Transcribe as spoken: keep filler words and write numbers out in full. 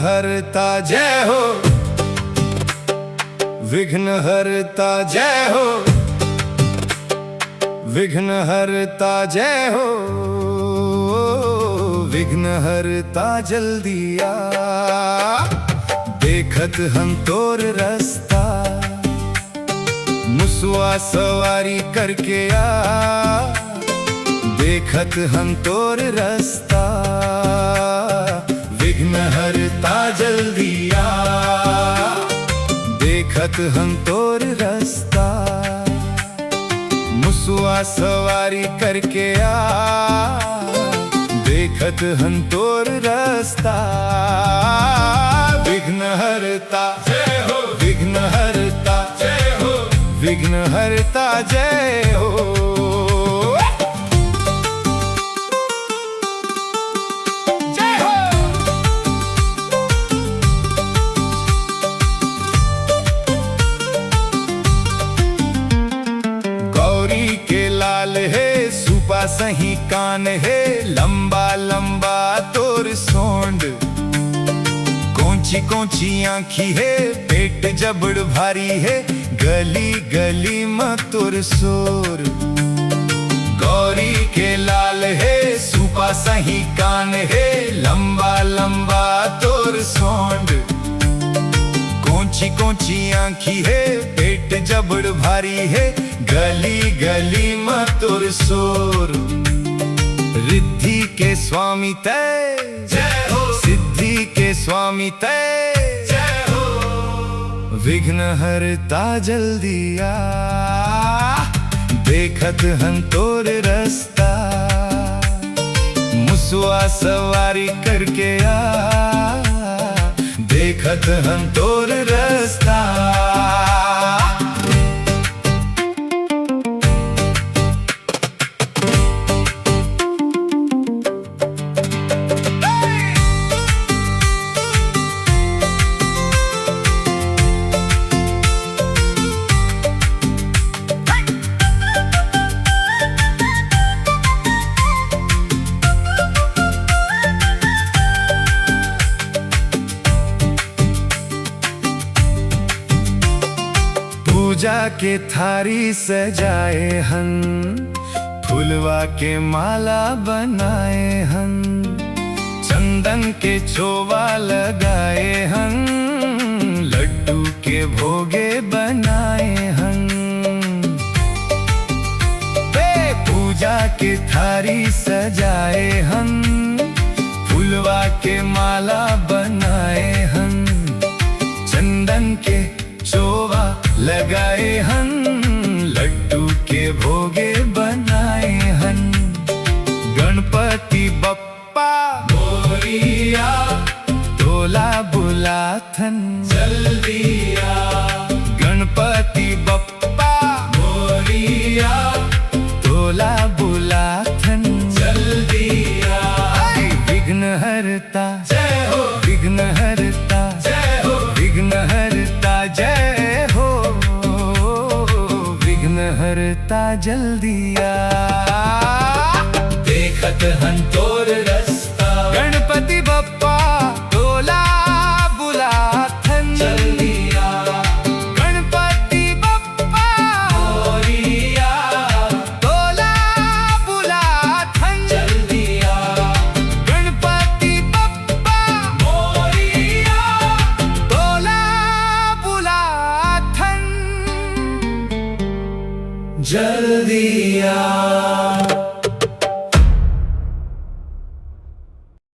हरता जय हो, विघ्न हरता जय हो, विघ्न हरता जय हो, विघ्न हरता जल्दी आ, देखत हन तोर रस्ता। मुसवा सवारी करके आ, देखत हन तोर रस्ता। विघ्न हरता जल्दी आ, देखत हन तोर रस्ता। मुसवा सवारी करके आ, देखत हन तोर रस्ता। विघ्न हरता जय हो, विघ्न हरता जय हो, विघ्न हरता जय हो। जय हो। गौरी के लाल हे, सुपा सही कान हे, लंबा लंबा तोर सोंड। कोंची कोंची आँखी हे, पेट जबड़ भारी हे, गली गली म तोर सोर। गौरी के लाल हे, सुपा सही कान हे, लंबा लंबा तोर सोंड। कोंची कोंची आँखी हे, पेट जबड़ भारी हे, गली गली म तोर सोर। रिद्धि के स्वामी तै जय हो, सिद्धि के स्वामी तै जय हो। विघ्न हरता जल्दी आ, देखत हन तोर रस्ता। मुसवा सवारी करके आ, देखत हन तोर रस्ता। पूजा के थारी सजाए हन, फुलवा के माला बनाए हन, चंदन के चोवा लगाए हन, लड्डू के भोगे बनाए हन। बे पूजा के थारी सजाए हन, फुलवा के माला बनाए हन, चंदन के चोवा लगाए हन, लड्डू के भोगे बनाए हन। गणपति बप्पा मोरिया, तोला बुलाथन जल्दी आ। गणपति बप्पा मोरिया, तोला बुलाथन जल्दी आ। विघ्न हरता जय हो, विघ्न हरता जय हो, विघ्न हरता जय हो, विघ्न हरता जल्दी आ। देखत हन तोर रस्ता। गणपति बप्पा तोला बुलाथन जल्दी आ। गणपति बप्पा मोरिया, तोला बुलाथन जल्दी आ। गणपति बप्पा मोरिया, तोला बुलाथन जल्दी आ।